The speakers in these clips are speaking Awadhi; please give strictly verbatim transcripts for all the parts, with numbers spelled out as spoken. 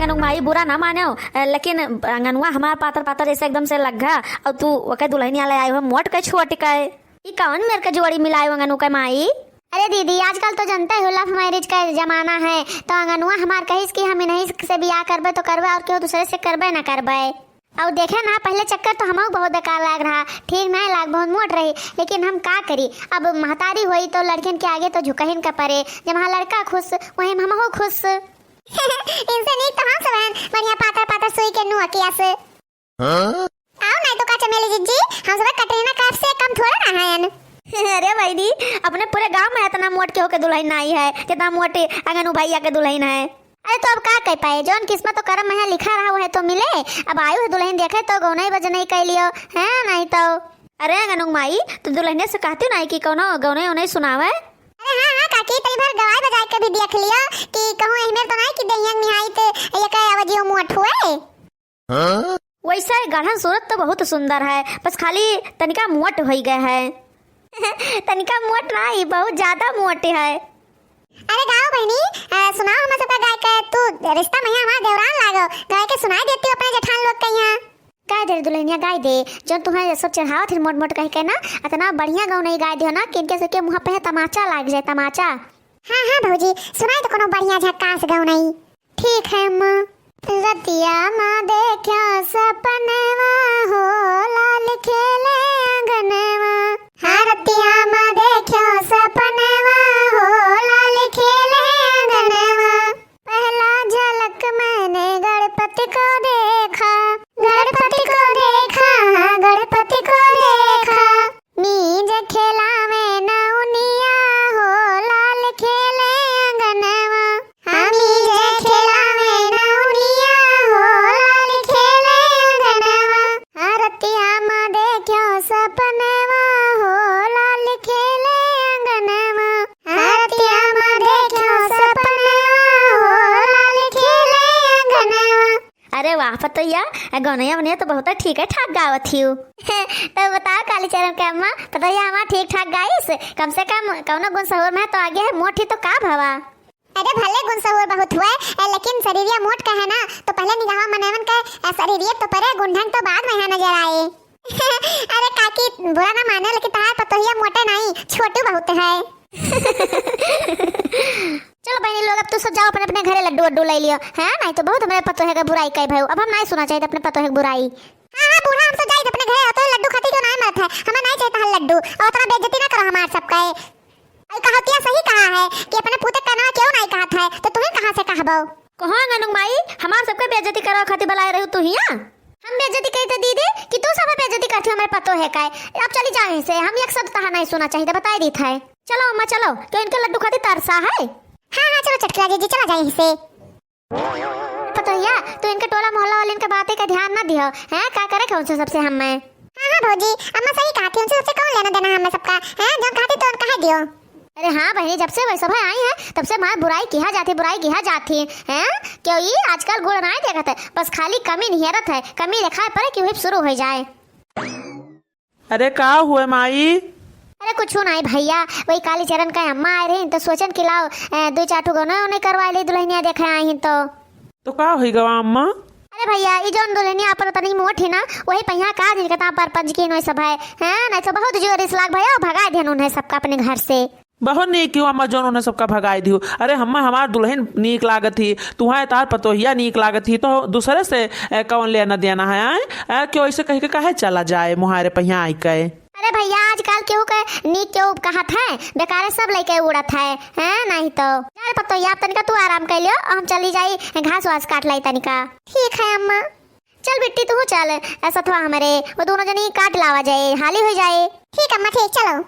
अंगनू माई बुरा ना मानेउ, अ, लेकिन अंगनुआ हमार पातर पातर जैसे एकदम से लग्गा, अउर तू ओके दुलहिनिया लै आयो हो मोट के छोट के। ई कौन मेर के जोड़ी मिलायो अंगनू के माई? अरे दीदी, आजकल तो जनते हो love marriage का जमाना है, तो अंगनुआ हमार कहिस कि हम इन्हीं से बियाह करबे तो करबे अउर केहू दूसरे से करबे ना करबे। अउर देखे ना, पहिले चक्कर तो हमहू बहुत बेकार लाग रहा, ठीक नाहीं लाग, बहुत मोट रही, लेकिन हम का करी, अब महतारी होई तो लड़कियन के आगे तो झुकहिन का परे, जब वहाँ लड़का खुश, वहीं हमहू खुश। इनसे नीक तो हम सब हन, बढ़िया पातर पातर सुई के नुआ किया से। हाँ? आओ नहीं तो का चमेली जिज्जी, हम सब कटरीना कैफ से कम थोड़ा ना हन। अरे बहिनी, अपने पूरे गाँव में इतना मोट केहू के दुलहिन नाहीं है, जितना मोट अंगनू भैया के दुलहिन है। अरे तो अब का कह पाए, जौन किस्मत और करम में है लिखा रहा, वह तो मिले। अब आयु है दुलहिन देखे तो गौनई बजनई कह लियो, हैं, नाहीं तो। अरे अंगनू माई, तू दुलहिने से कहती नाहीं कि कौनो गौनई उनई सुनावे? अरे हाँ, हाँ काकी, तनी भर गवाई बजाए के भी देख लियो कि कहूँ एहमेर तो नाहीं कि दहिया मिहाई ते ये कहे आवाजियो मोट हुए। हाँ? वैसे गढ़न सूरत तो बहुत सुंदर है, बस खाली तनिका मोट होई गए है। तनिका मोट नाहीं, बहुत ज्यादा मोट है। अरे गाओ बहिनी, अ, सुनाओ हमरा सबका गाय के, तू रिश्ता में हमार देवरान लागो, गाय के सुनाई देती अपने जेठान लोग के यहाँ। गाय दे रे दुलहिनिया, गाय दे, जौन तुम्हें सब चढ़ावत है मोट मोट कह के ना, इतना बढ़िया गौनई गाय दियो ना कि इनके सबके मुँह पे है तमाचा लाग जाए, तमाचा। हाँ, हाँ भौजी, सुनाई तो कोनो बढ़िया झक्कास गौनई। ठीक है अम्मा। रतिया मा देख्यो सपनवा हो, लाल खेले अंगनवा। हाँ, रतिया मा देख्यो सपनवा हो, लाल खेले अंगनवा। पहला झलक मैंने गणपति को देखा, गणपति को देखा, हाँ, गणपति को देखा। मीज खेलावे नौनिया हो, लाल खेले अंगनवा। हाँ, मीज खेलावे नौनिया हो, लाल खेले अंगनवा। हाँ, रतिया मा देख्यो सपनवा हो, लाल खेले अंगनवा। हाँ, रतिया मा देख्यो सपनवा हो, लाल खेले अंगनवा। अरे वाह पतोहिया, गौनैया वनैया तो बहुत ठीक है ठाक गावत हियो। तो बताओ कालीचरण के अम्मा, पतोहिया हमार ठीक ठाक गाइस? कम से कम कौनो गुण सहूर में तो आगे है, मोटी तो का भवा? अरे भले गुण सहूर बहुत हुए, ए, लेकिन शरीरिया मोट का है ना, तो पहले निगाह मनैवन के, ए, शरीरिया तो परे, गुण ढंग तो बाद में यहाँ नजर आए। अरे काकी, बुरा ना माने, लेकिन तहार पतोहिया मोटे नहीं, छोटू बहुत है। चलो बहिनी लोग, अब तू सब जाओ अपने अपने घरे लड्डू वड्डू ले लियो, हैं? नहीं तो बहुत हमरे पतोहे का बुराई कहे भयो। अब हम नहीं सुना चाहिए अपने पतोहे की बुराई। हाँ, हाँ, बूढ़ा, हम सब जाइत अपने घरे, तो लड्डू खाती क्यों नहीं मरत है? हमें नहीं चाहिए तहार लड्डू, और उतना बेइज्जती ना करो हमार सबका। आई कहावतिया सही कहा है कि अपने पूते का नाम क्यों नहीं कहत है, तो तुम्हें कहाँ से कहबो? कहो अंगनू माई, हमार सबके बेइज्जती करवा खातिर बुलाए रहू तू हिया? हम बेइज्जती करी थे दीदी कि तू सब बेइज्जती करती हो हमारे पतोहे का। अब चली जाओ यहाँ से, हम एक शब्द तहार नहीं सुना चाहिए, बताई दी था। चलो अम्मा चलो, क्यों इनके लड्डू खातिर तरसा है? हाँ, हाँ, चलो चटकला जीजी, चला जाए यहाँ से। पतोहिया, तू इनके टोला मोहल्ला वाले इनके बातें का ध्यान ना दियो, हैं? का करे के उनसे सबसे हम मैं? हाँ, हाँ भौजी, अम्मा सही कहा थी, उनसे सबसे कौन लेना देना है हमें सबका, हैं? जो कहा थी तो उनका है दियो। अरे हाँ बहिनी, जब से वह सब आई हैं, तब से हमार बुराई किहा जाती, बुराई किहा जाती, हैं? क्यों ई आजकल गुण नाहीं देखत है, बस खाली कमी निहरत है, कमी देखाए पड़े कि वही शुरू हो जाए। अरे का हुए माई? अरे कुछ नहीं भैया, वही कालीचरण का अम्मा आए रही तो सोचन कि लाओ, ए, दो चार ठो गौना उन्हें करवा ले, दुल्हनिया देखे आई हैं तो। तो का होई गवा अम्मा? अरे भैया, ई जौन दुल्हनिया अपन तनी मोट ही ना, वही पहिया का दिन कता पर पंच की नोई सब है, हैं? नहीं तो बहुत जोर इस लाग भैया, भगा देन उन्हें सबका अपने घर से। बहुत नीक कियो अम्मा, जौन उन्हें सबका भगाई दियो। अरे हम्मा, हमार दुल्हन नीक लागत ही, तुहां तार पतोहिया नीक लागत ही, तो दूसरे से, ए, कौन लेना देना है, आए? ए, क्यों ऐसे कह के काहे चला जाए मुहारे पहिया आई के? अरे भैया, आजकल केहू के नीक केहू कहत है, बेकारे सब लइके उड़त है, हैं? नहीं तो। चल पतोहिया, अब तनिका तू आराम कर लियो, हम चली जाई घास वास काट लाई तनिका। ठीक है अम्मा। चल बिट्टी, तू चल, ए, सथवा हमरे, वो दोनों जनी काट लावा जाए, हाली हो जाए। ठीक अम्मा, ठीक, चलो।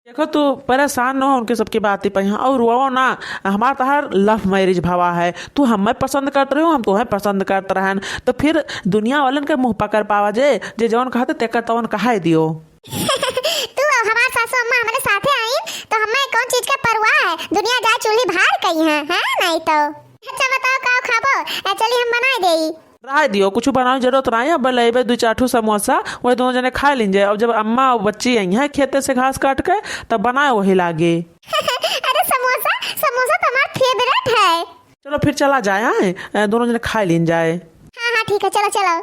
देखो, तू परेशान न हो उनके सबके बातें पे, हाँ, और वो ना, हमार तहार love marriage भवा है, तू हमें पसंद करत रहो, हम तोहें पसंद करत रहन, तो फिर दुनिया वालन के मुंह पकड़ पावा जे, जे जौन कहते तेकर तौन कहाए दियो। तू और हमार सासू अम्मा हमारे साथे आई, तो हमें कौन चीज का परवाह है, दुनिया जाए चूल्ही भार कही है, हैं? नहीं तो। अच्छा बताओ, का खाबो? ए, चली हम बनाए देई। रह दियो, कुछ बनावे जरूरत नहीं है। अब लेबे दू चार ठो समोसा, वही दोनों जने खा लीन जाए। अब जब अम्मा और बच्ची आई हैं खेते से घास काट के, तब बनाए वही लागे। अरे समोसा, समोसा तो हमार favourite है। चलो फिर चला जाए, हाँ, अ, दोनों जने खाए लीन जाए। हाँ, हाँ, ठीक है, चलो, चलो।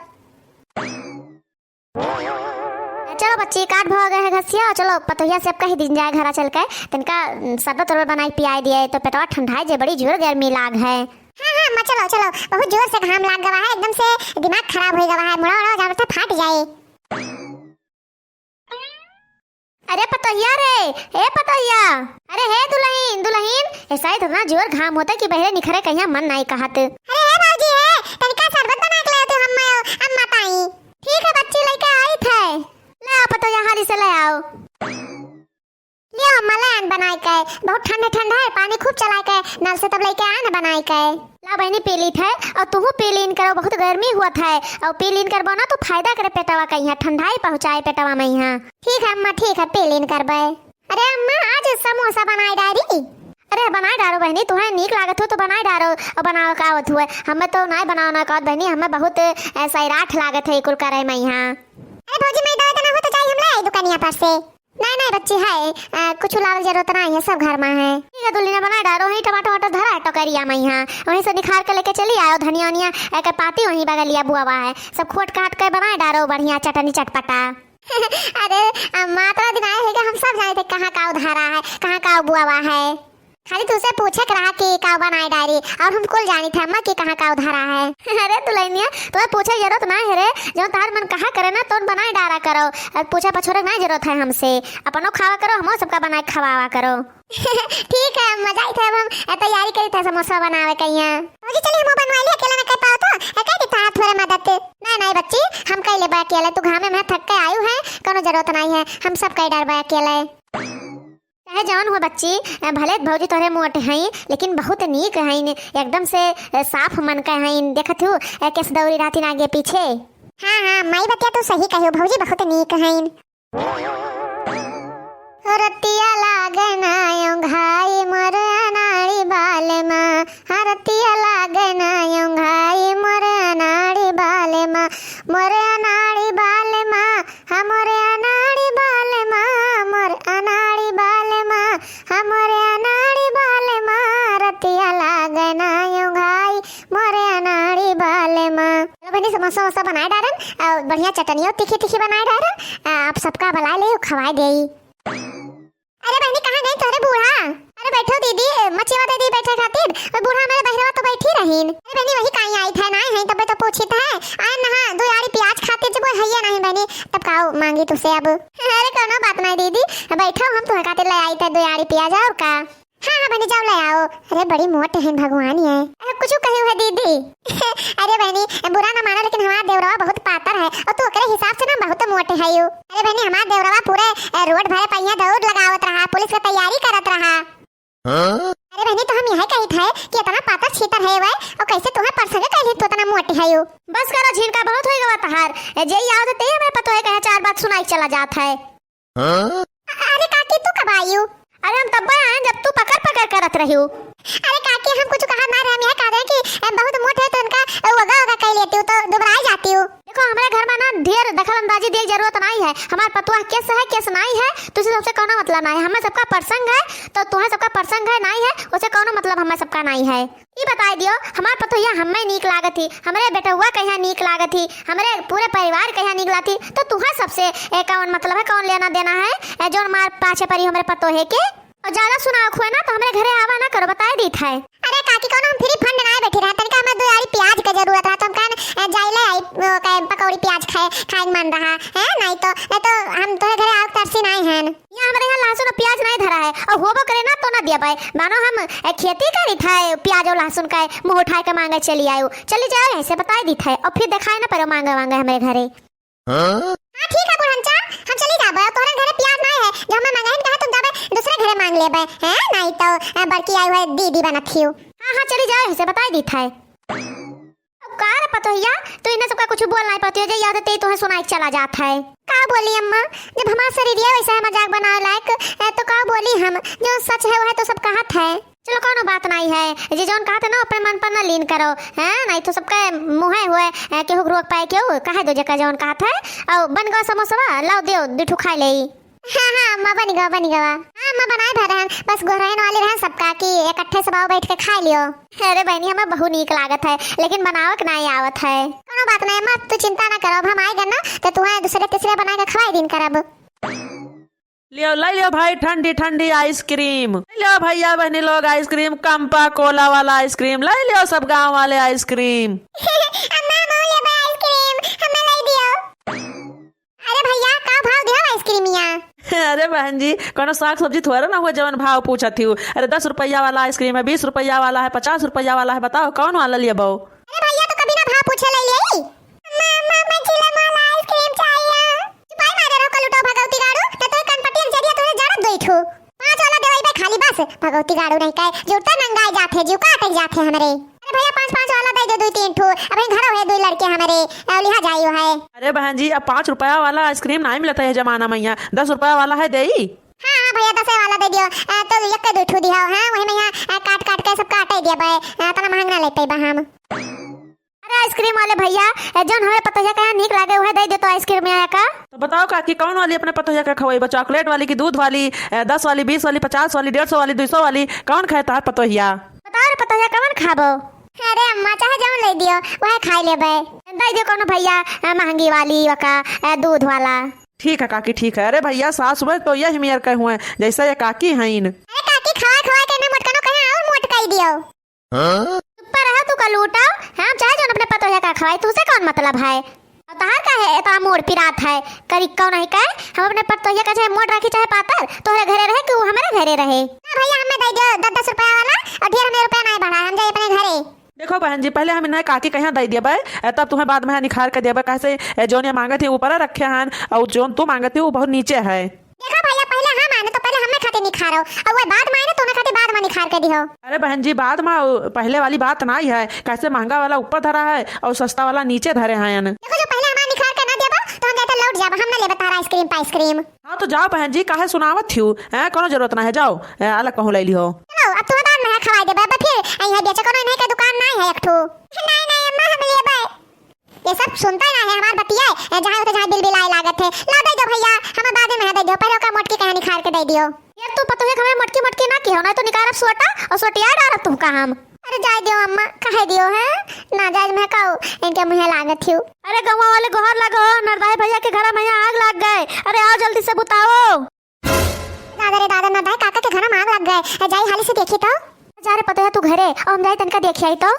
चलो बच्ची, काट भवा गए है घसिया, चलो पतोहिया से अब कहि दीन जाए घरा चल के, तनिका, उम, शरबत उरबत बनाइ के पियाइ दिए, तो पेटवा ठंडाइ जे, बड़ी जोर गर्मी लाग है। हाँ, हाँ, अम्मा, चलो, चलो, बहुत जोर से घाम लाग गवा है, एकदम से दिमाग खराब होइ गवा है, मुड़ा उड़ा जावत है, फाट जाए। अरे पतोहिया रे, ए पतोहिया, अरे हे दुलहिन, दुलहिन, ऐसा ही इतना जोर घाम होता कि बहरे निखरे कहिया मन नाई कहत। अरे हे भौजी हे, तनिका शरबत बना के लाओ तू, हम, अम्मा ताई। ठीक है बच्ची, लेके आई थे। ले आओ पतोहिया, हाली से ले आओ। लियो अम्मा, ले आन बनाए के, बहुत ठंड ठंड है, पानी खूब चलाए के, नल से तब लेके आए ना बनाए के। ला बहनी, पी लीत है, और तुहू पी लीन करो, बहुत गर्मी हुआ था, और पी लीन करबो ना तो फायदा करे पेटवा का, यहाँ ठंडाई पहुँचाए पेटवा में यहाँ। ठीक है अम्मा, ठीक है, पी लीन करबे। अरे अम्मा, आज समोसा बनाए डारी। अरे बनाए डारो बहनी, तुहे नीक लागत हो तो बनाए डारो, और बनाओ का आवत हुए, हमें तो नाय बनाओ ना कहत बहनी, हमें बहुत, ए, सैराठ लागत है कुल करे में यहाँ। अरे भौजी, मैं दवा देना हो तो जाई हम ले आई दुकानिया पर से। नहीं, नहीं बच्ची, है, अ, कुछ लावे जरूरत नहीं है, सब घर में है। ठीक है दुल्हनिया, बनाए डारो, वहीं टमाटर वमाटर धरा है टोकरिया में यहाँ, वहीं से निखार के लेके चली आयो, धनिया वनिया, एक पाती वहीं बगलिया बुआवा है, सब खोट काट के बनाए डारो बढ़िया चटनी चटपटा। अरे अम्मा, अतना दिन आए है कि हम सब जाने थे कहाँ का उधारा है, कहाँ का बुआवा है। खाली तुसे पूछे के रहा कि का बनाए डारी, और हम कुल जानी थे अम्मा कि कहाँ का उधारा है। अरे दुल्हनिया, तुम्हें पूछे जरूरत ना है रे, जो तार मन कहा करे ना तो बनाए डारा करो, और पूछे पछोरे ना जरूरत है हमसे, अपनो खावा करो, हमो सबका बनाए खवावा करो। ठीक है अम्मा, जाई थे अब हम, ए, तैयारी करी थे समोसा बनावे के यहाँ। भौजी चली हम बनवा ली, अकेले में कर पाओ तो, ए, कर देता हाथ थोड़े मदद। नहीं नहीं बच्ची, हम कर लेबे अकेले, तू घामे में थक के आयु है, कोनो जरूरत नहीं है, हम सब कर डारबे अकेले। चाहे जौन हो बच्ची, भले भौजी तोहरे मोट हईं, लेकिन बहुत नीक हईन, एकदम से साफ मन के हईन। देखत हूँ, केस दौरी रहतीन आगे पीछे। हाँ, हाँ, माई बतिया तू सही कहो, भौजी बहुत नीक हईन। रतिया लागे ना ओंघाई मोरे अनाड़ी बाले माँ, हाँ, रतिया लागे ना ओंघाई मोरे अनाड़ी बाले माँ, मोरे अनाड़ी बाले माँ, हमरे अनाड़ी बाले माँ, मोरे अनाड़ी बाले माँ, हमरे अनाड़ी बाले माँ, रतिया लागे ना ओंघाई, मोरे अनाड़ी बाले माँ। चलो बहनी, समोसा वमोसा बनाए डारन, आ, बढ़िया चटनियो तीखी तीखी बनाए डारन, आ, आप सबका बुलाए ले, खवाए देई। अरे बहनी, कहाँ गई तोहरे बूढ़ा? अरे बैठो दीदी, मचिया दे दी बैठे खातिर। और बूढ़ा हमारे बहिरवा तो बैठी रहीन। अरे बहनी, वही काई आई थे, नाई है तबे तो पूछी थे। आए नहा दो यारी प्याज खातिर, जब वो हैया नहीं बहनी, तब काऊ मांगी तुसे अब। अरे कोनो बात नहीं दीदी, बैठो, हम तुम्हारे खातिर ले आई थे दो यारी प्याज, और का? हाँ, हाँ बहनी, जाओ ले आओ। अरे बड़ी मोट है भगवान ये। अरे कुछ कही है दीदी? अरे बहनी, बुरा ना मानो, लेकिन हमार देवरवा बहुत पातर है और तू ओकरे हिसाब से ना बहुत मोट है यू। अरे बहनी, हमार देवरवा पूरे, ए, रोड भरे पहिया दौड़ लगावत रहा, पुलिस के तैयारी करत रहा। हाँ? अरे बहनी, तो हम यह कही थे कि इतना पातर छीतर है वह, और कैसे तुम्हें परसंग कहली तू इतना मोट है यू? बस करो झिनका, बहुत हो गवा तहार। ए, जे ही आओ तो ते हमें पतो है कहे चार बात सुनाई चला जात है। हाँ? अरे काकी, तू कब आयु? अरे हम तब्बे आए जब तू पकर पकर करत रह्यू। अरे काकी, हम कुछ कहा ना रहे, हम यह कह रहे कि, ए, बहुत मोट है तो इनका, ए, वगा वगा कह लेती हूँ तो दुबराई जाती हूँ। देखो, हमारे घर में ना ढेर दखल अंदाजी देख जरूरत नहीं है। हमार पतुआ केस है, केस नहीं है, तुझे सबसे कोनो मतलब नहीं है। हमें सबका प्रसंग है तो तुम्हें सबका प्रसंग है, नहीं है, उसे कोनो मतलब हमें सबका नहीं है। ई बताई दियो, हमार पतोहिया हमें नीक लागत ही, हमरे बेटउआ कहिया नीक लागत ही, हमरे पूरे परिवार कहिया नीक लागत ही, तो तुहा सबसे, ए, कौन मतलब है, कौन लेना देना है, ए, जौन मार पाछे परी हमरे पतोहे के? और ज्यादा सुनाओ खुए ना तो हमरे घरे आवा ना करो, बताए दीत है। अरे काकी, कौनो हम फ्री फंड ना बैठी रहा, तनिका हमें दो यारी प्याज के जरूरत रहा, तो हम कहन, ए, जाइले आई, ओ, के पकौड़ी प्याज खाए, खाए के मन रहा है, नहीं तो, नहीं तो हम तोहरे घरे आवे के तरसी नहीं है। यहाँ हमारे यहाँ लहसुन और प्याज नहीं धरा है, और होबो करे ना तो ना दिया पाए। मानो हम, ए, खेती करी था, प्याज और लहसुन का मुँह उठाए के मांगे चली आयो। चली जाओ, यहीं से बताई दी था, और फिर दिखाई ना पड़ो मांगे वांगे हमारे घरे। हाँ? हाँ, ठीक है बुढ़नचा, हम चली जाबे, और तोहरे घरे प्याज नहीं है, जो हमें मांगे हैं, कहा तुम जाबे दूसरे घरे मांग लेबे, हैं? नहीं तो, ए, बड़की आई हुए दीदी बनत हियो। हाँ, हाँ, चली जाओ, यहीं से बताई दी था। अब का रे पतोहिया, तू इन्हें सबका कुछ बोल नहीं पाती हो, जे याद ते तोहे सुनाई के चला जात है। का बोली अम्मा, जब हमार शरीरिया वैसा है मजाक बनावे लायक, ए, तो का बोली हम, जो सच है वह तो सब कहत है। चलो कोनो बात नहीं है, जे जौन कहत है ना अपने मन पर ना लीन करो, हैं, नहीं तो सबका मुँहे हुए, ए, केहू के रोक पाए केहू, कहे दो जेका जौन कहत है, और बन गवा समोसवा, लाओ दियो, दू ठो खाए ले। हाँ, हाँ, अम्मा, बनि गवा, बनि गवा। हाँ, अम्मा, बनाए भर रहन, बस गोहराइन वाली रहन सबका कि इकट्ठे सब आओ बैठ के खाइ लियो। अरे बहिनी, हमें बहुत नीक लागत है, लेकिन बनावक नाहीं आवत है। कौनो बात नाहीं अम्मा, तू चिंता ना करो, अब हम आए गन ना, तो तुहें दूसरे तीसरे बनाए के खवाई दिन करब। लियो, लइ लियो भाई, ठंडी ठंडी ice cream। लइ लियो भइया बहिनी लोग ice cream, Campa Cola वाला ice cream, लइ लियो सब गाँव वाले ice cream। अम्मा, हम लेबे ice cream, हमें लइ दियो। अरे भइया, का भाव दिहो ice creamिया? अरे बहन जी, कौनो साग सब्जी थोड़े ना हुआ जवन भाव पूछत हिउ। अरे दस रुपया वाला ice cream है, बीस रुपया वाला है, पचास रुपया वाला है, बताओ कौन वाला लेबो? अरे भइया, तो कभी ना भाव पूछे लइ लेई। अम्मा, अम्मा, हमें चिलम वाला ice cream चाहिए। चुपाई मारे रहो, कलूटो भगौती गाड़ू, तो तोहे कनपटियन जरिया तोहे जड़त दोई ठो। पाँच वाला देवाई बे खाली बस, भगौती गाड़ू नहीं कहे, जुड़ता नंगाई जात है, जीव काटे जात है हमरे। अरे भइया, पाँच पाँच वाला दइ दे दुइ तीन ठो, अबहीं घरो है दुइ लड़के हमरे, अउ लिहा जाइयो है। अरे बहन जी, अब पाँच रुपया वाला ice cream नाहीं मिलत है ये जमाना में, यहाँ दस रुपया वाला है देई। हाँ, हाँ भइया, दसे वाला दइ दियो, अ, तो यक्के दुइ ठो दिहो, हाँ, वही में यहाँ, अ, काट काट के सब काटे दिया बे, अ, इतना महंग ना लेते बा हम। अरे ice cream वाले भइया, ए, जौन हमरे पतोहिया का यहाँ नीक लागे, उहे दइ दे तो ice cream यहाँ का। तो बताओ काकी, कौन वाली अपने पतोहिया का खवइबा? Chocolate वाली कि दूध वाली, ए, दस वाली, बीस वाली, पचास वाली, डेढ़ सौ वाली, दुइ सौ वाली, कौन खाए तोहार पतोहिया? बताओ रे पतोहिया, कौन खाबो? अरे अम्मा, चाहे जौन लइ दियो, उहे खाइ लेबे। दइ दियो कौनो भइया, ए, महंगी वाली, ओका, ए, दूध वाला। ठीक है काकी, ठीक है। अरे भइया, सास हुए तो यही मेर के हुए, जैसे ये काकी हईन। अरे काकी, खवाए खवाए के ना मोटकनो कहे और मोट कइ दियो। हाँ? चुप रहा तू कलूटा। हाँ, चाहे जौन अपने पतोहिया का खवाई, तुहसे कौन मतलब है? अउ तहार का है, एतना मोर पिरात है? करी कौन है कहे? हम अपने पतोहिया का चाहे मोट राखी चाहे पातर, तोहरे घरे रहे कि उ हमरे घरे रहे? ना भइया, हमें दइ दियो दस दस रुपया वाला, अउ ढेर हमें रुपया नाहीं बढ़ा, हम जाई अपने घरे। देखो बहन जी, पहले हम इन्हें काकी कहिया दइ देबे, ए, तब तुहें बाद में निखार के देबे, काहे से, ए, जौन ये मांगत ही ऊपर रखे हन, अउ जौन तू मांगत ही उ बहुत नीचे है। देखो भइया, पहिले हम आने तो पहिले हमें खातिर निखारो, अउ वो बाद में आए ना तो उन्हें खातिर बाद में निखार के दिहो। अरे बहन जी, बाद में, अउ पहिले वाली बात नाहीं है, कैसे महंगा वाला ऊपर धरा है अउ सस्ता वाला नीचे धरे हैं। देखो, जो पहिले हमार निखार के ना देबो तो हम जाते लौट जाबो, हम ना लेबे तारा ice cream पे ice cream। हाँ तो जाओ बहन जी, काहे सुनावत हिउ, हैं, कौनो जरूरत ना है, जाओ, ए, अलग कहूँ लइ लिहो। चलो, अब तुम्हें बाद में है खवाई देबे, अब फिर यहीं बेचे कौनो इन्हें के दुकान नाहीं है एक ठो। नाहीं, नाहीं अम्मा, हम लेबे। ये सब सुनते ना है हमार बतिया, ए, जहाँ होते जहाँ बिल बिलाए लागत है। ला दइ दो भइया, हमें बाद में है दइ दो, पहिले ओका मोटकी कहे निखार के दइ दियो। यार तू पतोहिया के हमरे मोटकी मोटकी ना किहो, ना तो निकारब सोटा अउ सोटिया डारब तुहका हम। अरे जाइ दियो अम्मा, कहे दियो है, ना जाए में काओ, इनके मुँहे लागत हिउ। अरे गौवा वाले गोहर लगो, नरदाई भइया के घरा में यहाँ आग लाग गए, अरे आओ जल्दी से बुताओ। दादा रे दादा, नरदाई काका के घरा में आग लाग गए, ए, जाई हाली से देखी तो। जा रे पतोहिया तू घरे, अउ हम जाई तनका देखी आई तो।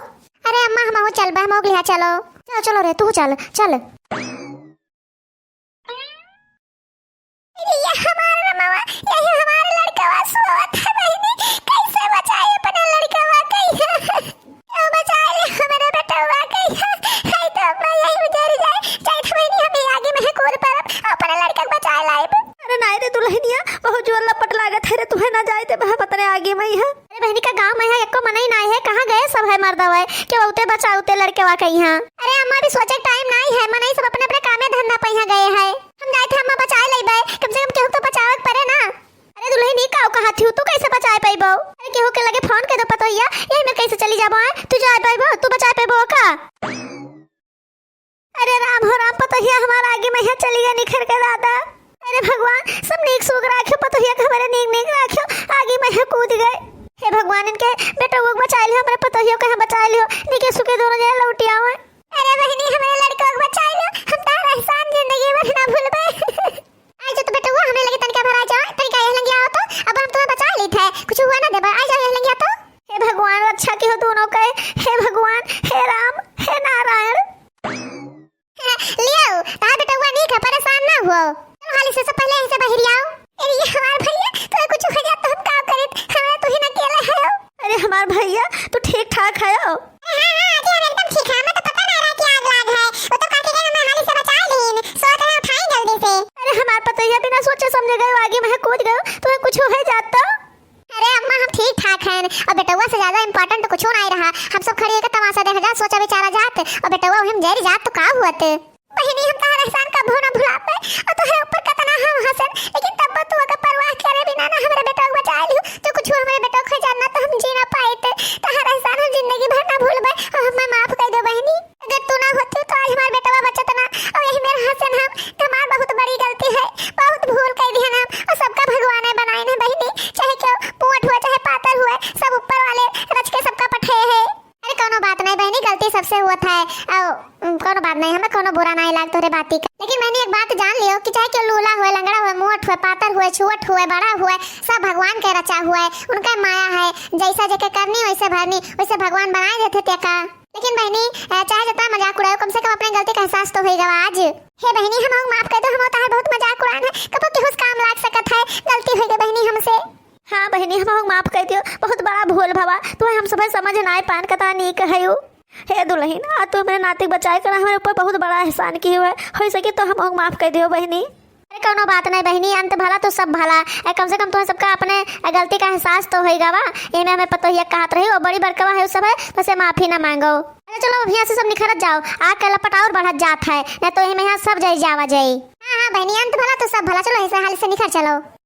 अरे अम्मा, हमहू चलबे, हमहू के लिहा चलो। चलो, चलो रे, तू चल, चल। ये हमार रमवा, यही हमार लड़कवा सोवत है बहिनी, कैसे बचाई अपने लड़कवा के? क्यों बचाई ले हमरे बेटवा के? हाय तो अम्मा यही उजर जाए, जाए तो बहिनी हम आगे में है कूद परब, अपने लड़का के बचाए लाइब। अरे नाहीं रे दुलहिनिया, बहुत जोर लपट लागत है रे, तुहें ना जाए देबे हम अपने आगे में है। अरे बहिनी का गाँव में है, एको मनई नाहीं है, कहाँ गए सब है मर्दवा, केहू अउते बचाउते लड़कवा के यहाँ। अरे अम्मा, अभी सोचे के टाइम नाहीं है, मनई सब अपने अपने कामे धंधा पे यहाँ गए है। हम जाइत है अम्मा, बचाए लइबे, कम से कम केहू तो बचावे के परे ना। अरे दुलहिन, ई काउ कहत हिउ, तू कैसे बचाए पइबो? अरे केहू के लगे फोन कर दो पतोहिया, यही में कैसे चली जाबो, आए? तू जाए पइबो, तू बचाए पइबो का? अरे राम हो राम, पतोहिया हमार आगे में है चली गए निखर के दादा। अरे भगवान, सब नीक सूख राख्यो, पतोहिया के हमरे नीक नीक राख्यो, आगे में है कूद गए। हे भगवान, इनके बेटवा के बचाए लियो, हमरे पतोहिया के हम बचाए लियो, नीके सुखे दोनों जने लौटि आवे। अरे बहिनी, हमरे लड़कवा के बचाए लियो, हम तार एहसान जिंदगी भर ना भूलबे। आई जो तो बेटवा, हमरे लगे तनिका भर आ जाओ, तनिका यह लंगिया आओ तो, अब हम तुम्हें बचा ली थे, कुछ हुआ ना देबा, आ जाओ यह लंगिया तो। हे भगवान, रक्षा किहो दोनों के, हे भगवान, हे राम, हे नारायण। लियो, तार बेटवा नीक है, परेशान ना हुओ। चलो हाली से, सब पहले यहीं से बाहर आओ। अरे हमार भइया, तोहे कुछ हो जात तो हम का करित? हमरा तू ही ना अकेला है। अरे हमार भइया, तू ठीक ठाक है? हाँ, हाँ, अजी, हम एकदम ठीक है। हमें तो पता ना रहा कि आग लाग है। वो तो काकी के हमें हाली से बचा लीन। सोत रहे उठाई जल्दी से। अरे हमार पतोहिया बिना सोचे समझे गए, आगे में कूद गए, तुम्हें कुछ हो जात तो? अरे अम्मा, हम ठीक ठाक हैं। और बेटवा से ज्यादा important तो कुछ नहीं रहा। हम सब खड़ी होकर तमाशा देखा जात, सोचा विचारा जात। और बेटवा हम जरी जात तो का हुआ ते? बहिनी, हम तोहर एहसान कबो ना भुला पाए। और तोहरे ऊपर कतना हम हंसन, लेकिन तब तू अगर परवाह करे बिना ना हमरे बेटवा के बचा लियो, तो कुछ हमरे बेटवा के जान ना तो हम जी ना पाइत। तोहर एहसान हम जिंदगी भर ना भूलबे, और हमें माफ कर दे बहिनी। अगर तू ना होती तो आज हमार बेटवा बचत ना। और यही मेरा हंसन हम, तो हमार बहुत बड़ी गलती है, बहुत भूल कर दी है ना हम। गलती सबसे हुआ था। अउ, उम, कोनो बात नहीं, हमें कोनो बुरा नहीं लाग तोहरे बाती का। लेकिन बहिनी एक बात जान लियो कि चाहे केहू लूला हुए, लंगड़ा हुए, मोट हुए, पातर हुए, छुअट हुए, बड़ा हुए, सब भगवान के रचा हुए, उनका माया है, जैसा जेके करनी वैसे भरनी, वैसे भगवान बनाए देते ते का। लेकिन बहिनी, अ, चाहे जितना मजाक उड़ाओ, कम से कम अपने गलती का एहसास तो होई गवा आज। हे बहिनी, हम माफ कर दो, हम तार बहुत मजाक उड़ान है, कबो केहू से काम लाग सकत है, गलती होई गई बहिनी हमसे। हाँ बहिनी, हम माफ कर दियो, बहुत बड़ा भूल भवा, तुम्हें हम सब समझ ना पान कता नीक है यू। हे दुल्हन, आज तू हमरे नाती बचाए करा, हमरे ऊपर बहुत बड़ा एहसान की हुआ है, हो सके तो हम माफ कर दियो बहिनी। अरे कोनो बात नहीं बहिनी, अंत भला तो सब भला। ए, कम से कम तुम्हें सबका अपने, ए, गलती का एहसास तो होई गवा। एमे हमें पतोहिया कहत रही, वो बड़ी बड़कवा है, उस सब है, बस ये माफी ना मांगो। अरे चलो, अब यहाँ से सब निखरत जाओ, आग का लपट और बढ़त जात है, नहीं तो एमे यहाँ सब जाई जावा जाई। हाँ, हाँ बहिनी, अंत भला तो सब भला, चलो ऐसे हाल से निखर चलो।